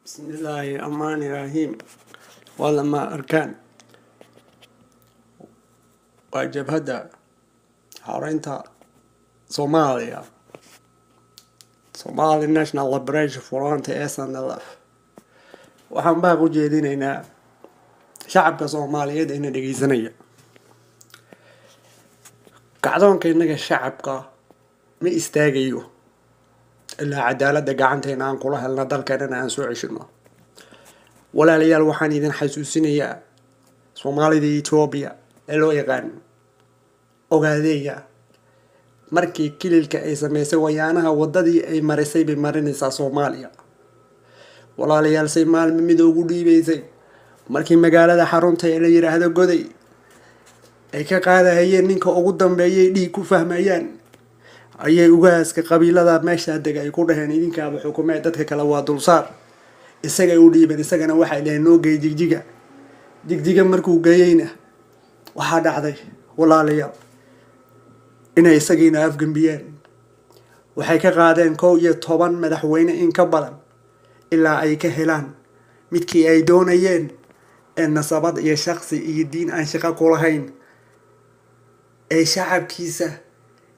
Bismillaahi Rahmaani Rahiim. Waa lama arkaan. Waa jabhadda xoreynta Soomaaliya, Somali National Liberation Front, SNLF. Waxaan baaq u jeedinaynaa shacabka Soomaaliyeed ee na dhegeysanaya. Kacdoonka innaga shacabka ma istaagayo ilaa cadaaladda gacanteena aan kula helna, dalkeenana aan soo ceshino. Walaalayaal, waxaan idin xasuusinayaa Soomaalida Etoobiya ee loo yaqaan Ogaadeeya, markii kililka ay sameysay wayaanaha, wadadii ay marisay bay marinaysaa Soomaaliya. Walaalayaal, say maalmo mid ugu dhiibaysay markii magaalada xarunta ee la yiraahdo Goday ay ka qaadahayeen, ninka ugu dambeeyay dhiig ku fahmayaan ayay ugaaska qabiilada meeshaa dega ay ku dhaheen, "Idinkaaba xukumee, dadka kale waa dulsaar." Isagay u dhiibeen, isagana waxay dhaheen, "Noo geey Jigjiga." Jigjiga markuu geeyeyna, waxaa dhacday, walaalayaal, inay isagiina afgembiyeen. Waxay ka qaadeen 11 madaxweyne in ka badan ilaa ay ka helaan midkii ay doonayeen ee nasabad iyo shaksi iyo diin aan shaqo ku lahayn, ee shacabkiisa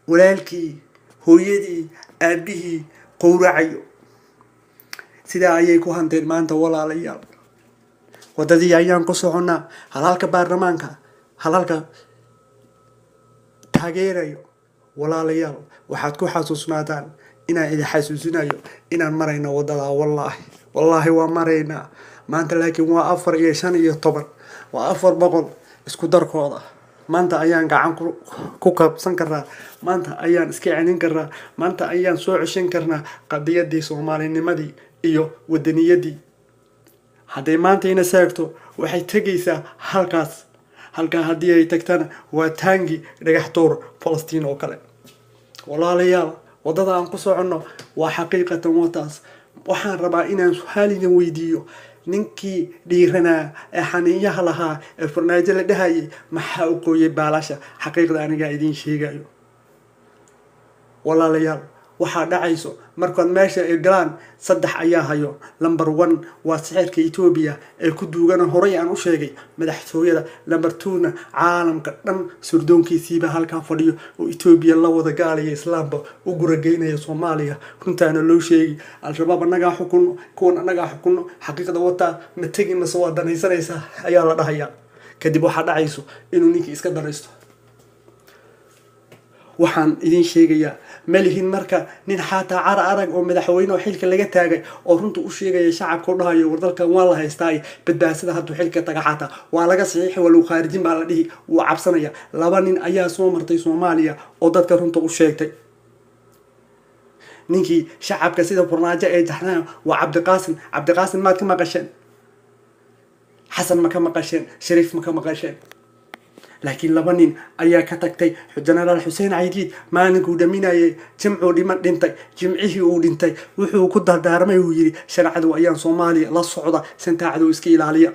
walaalkii, hooyadii, aabihii qowracayo. Sidaa ayay ku hanteen maanta. Walaalayaal, wadadii ayaan ku soconnaa. Halalka baarlamaanka, halalka taageerayo, walaalayaal, waxaad ku xasuusnaataan inaan idin xasuusinayo inaan marayno wadadaa. Wallaahi, wallaahi, waa maraynaa maanta, laakiin waa afar iyo shan iyo toban, waa 400 isku darkooda. Maanta ayaan gacan ku kabsan karnaa, maanta ayaan iska celin karnaa, maanta ayaan soo ceshan karnaa qadiyadii soomaalinimadii iyo wadaniyadii. Hadday maanta ina saagto, waxay tegaysaa halkaas. Halkaa haddii ay tagtana, waa taangi dhagax tuur Falastiin oo kale. Walaalayaal, waddada aan ku soconno waa xaqiiqatan wataas. Waxaan rabaa inaan su-aal idin weydiiyo: ninkii dhiiranaa ee xaniinyaha lahaa ee Farnaajo la dhahayay, maxaa u qooyay baalasha? Xaqiiqda anigaa idiin sheegayo. Walaalayaal, waxaa dhacayso markaad meesha ay galaan, saddex ayaa hayo. Number one waa sixirka Etoobiya ee ku duugana, horay aan u sheegay, madaxtooyada. Number two-na, caalamka dhan surdoonkiisiiba halkaa fadhiyo oo Etoobiya la wada gaalaya, Islaamba u gurageynaya Soomaaliya. Runtaana loo sheegi, Al-Shabaab annagaa xukunno, kuwan annagaa xukunno. Xaqiiqda wataa, ma tegi mase waa danaysanaysaa ayaa la dhahayaa. Kadib waxaa dhacayso inuu ninkii iska danaysto. Waxaan idin sheegayaa, malihin marka nin xataa cara arag oo madaxweyne oo xilka laga taagay oo runta u sheegaya shacabka, u dhahayo, "War, dalkan waa la haystaa, badbaasada." Hadduu xilka taga, xataa waa laga saxiixi, waa lagu khaarijin baa la dhihi, wuu cabsanaya. Laba nin ayaa soo martay Soomaaliya oo dadka runta u sheegtay. Ninkii shacabka sida Farmaajo ee jaxnaa waa Cabdiqaasim. Cabdiqaasim maad ka maqasheen? Xasan ma ka maqasheen? Shariif ma ka maqasheen? Laakiin laba nin ayaa ka tagtay. Jenaraal Xuseen Caydiid maalinkuu dhaminayay, Jimcuu dhiman dhintay, Jimcihii uu dhintay wuxuu ku dardaarmay, uu yidhi, "Shan cadow ayaan Soomaaliya la socda, shantaa cadow iska ilaaliya."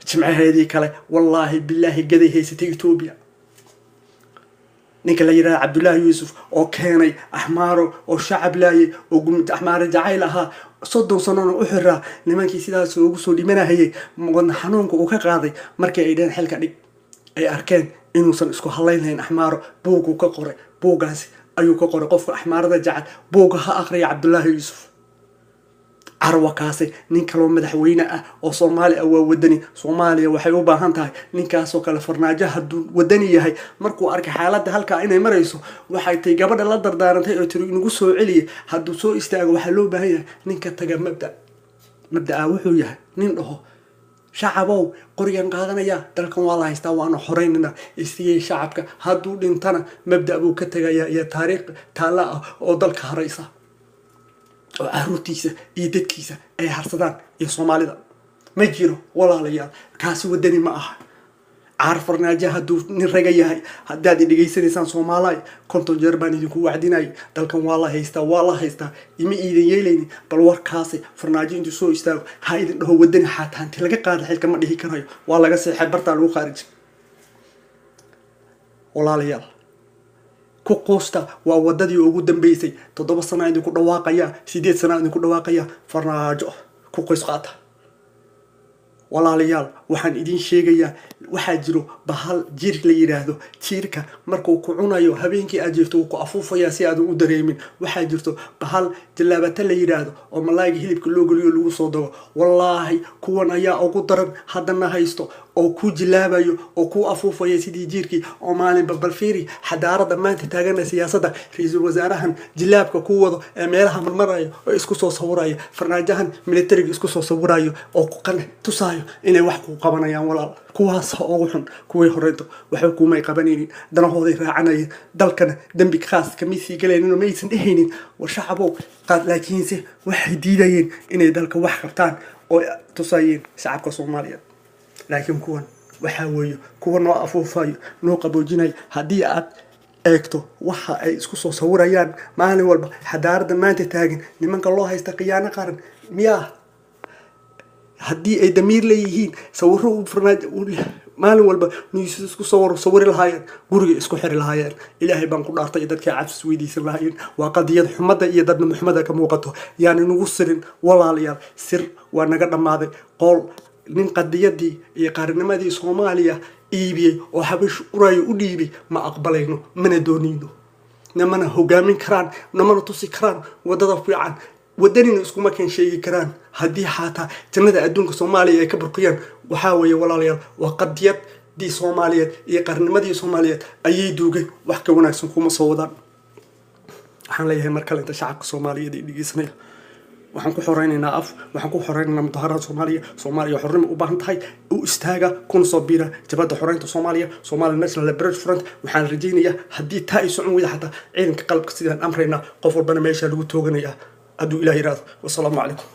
Jimcaheedii kale, wallaahi bilaahi, gaday haysatay Etoobiya. Ninka la yidhahda Cabdullaahi Yuusuf oo keenay Axmaaro oo shacab laayay oo Axmaaro jacayl ahaa, 30 sanona u xiraa, nimankii sidaas ugu soo dhimanahayay, wadna xanuunka uu ka qaaday markii ay dheen xilka dhig, ay arkeen inuusan isku halayn lahayn Axmaaro, buuguu ka qoray. Buuggaasi ayuu ka qoray. Qofka Axmaarada jecel buugga ha aqriya, Cabdullaahi Yuusuf carwa kaasi. Nin kaloo madaxweyne ah oo Soomaali ah waa wadani. Soomaaliya waxay u baahan tahay ninkaasoo kale. Farnaajo hadduu wadani yahay, markuu arkay xaaladda halkaa inay marayso, waxay tay gabadha la dardaarantay oo tiri, "Inagu soo celiya." Hadduu soo istaago, waxaa loo baahan yahay ninka taga mabda. Mabdaa wuxuu yahay nin dhaho, "Shacabow, qorigan qaadanaya, dalkan waa la haystaa, waana xoreynana isiyey shacabka." Hadduu dhintana, mabda buu ka tegayaa iyo taariikh taalla ah oo dalka haraysa oo caruurtiisa iyo dadkiisa ay harsadaan iyo Soomaalida. Ma jiro, walaalayaal, kaasi wadani ma aha. Caar Farnaajo hadduu nin raga yahay, haddaad i dhegaysanaysaan Soomaalaay, 50 jeer baan idinku wacdinayay, dalkan waa la haystaa, waa la haystaa, ima iidan yeelaynin. Bal warkaasi Farnaajo intuu soo istaago ha idin dhaho wadani. Xataa inti laga qaada xilka ma dhihi karayo, waa laga seexay, bartaa lagu khaarijay. Walaalayaal. Ku quusta, waa wadadii ugu dambeysay. 7 sana idinku dhawaaqaya, 8 sana idinku dhawaaqaya. Farmaajo ku qoys qaata. Walaalayaal, waxaan idiin sheegayaa, waxaa jiro bahal jiir la yidhaahdo. Jiirka markuu ku cunayo habeenkii aad jirto, wuu ku afuufayaa si aadan u dareemin. Waxaa jirto bahal jallaabata la yidhaahdo oo malaayga hilibka loo geliyo, lagu soo dago. Wallaahi, kuwan ayaa ugu daran haddana haysto oo ku jilaabayo oo ku afuufaya sidii jiirkii oo maalinba. Balfiiri xadaarada maanta taagana, siyaasadda ra-iisul wasaarahan jilaabka ku wado ee meelaha marmarayo oo isku soo sawirayo, farnaajahan militariga isku soo sawirayo oo ku tusaayo inay wax ku qabanayaan. Walaal, kuwaas ugu xun. Kuwii horeynto waxba kumay qabanaynin, danahooday raacanayeen, dalkana dembi khaas kama sii galaynin oo maysan dhehaynin war shacabow qaad. Laakiinse waxay diidayeen inay dalka wax qabtaan oo tusayeen shacabka Soomaaliyeed. Laakiin kuwan waxaa weeye kuwa noo afuufayo, noo qaboojinayo. Haddii aad eegto waxa ay isku soo sawirayaan maalin walba, xadaarada maanta taagan, nimanka loo haysta khiyaano qaran miyaa? Haddii ay damiir leeyihiin, sawiro maalin walba news isku soo sawiri lahaayeen, guriga isku xiri lahaayeen, Ilaahay baan ku dhaartay, dadkay cabsis weydiisan lahaayeen. Waa qadiyad xumada iyo dadnimo xumada ka muuqato. Yaani nagu sirin, walaalayaal, sir waa naga dhammaaday. Qool nin qadiyadii iyo qaarinimadii Soomaaliya iibiyey oo Xabash uraayo u dhiibay ma aqbalayno, mana doonayno, namana hogaamin karaan, namana tusi karaan wadada fiican, wadanina iskuma keen sheegi karaan. Haddii xaataa jannada adduunka Soomaaliya ay ka burqiyaan, waxaa weeye, walaalayaal, waa qadiyadii Soomaaliyeed iyo qarnimadii Soomaaliyeed ayay duugeen. Wax ka wanaagsan kuma soo wadaan. Waxaan leeyahay mar kale inta shacabka Soomaaliyeed ay dhegeysanaya, waxaan ku xoreynaynaa af, waxaan ku xoreynaynaa mudaharaad. Soomaaliya, Soomaaliya xornimo u baahan tahay. U istaaga kuna soo biira jabhadda xoreynta Soomaaliya, Somali National Liberation Front. Waxaan rajaynayaa haddii taa ay socon weyda, xataa ciidanka qalabka sidaan amraynaa, qof walbana meesha lagu tooganayaa hadduu Ilaah yiraahdo. Wasalaamu calaykum.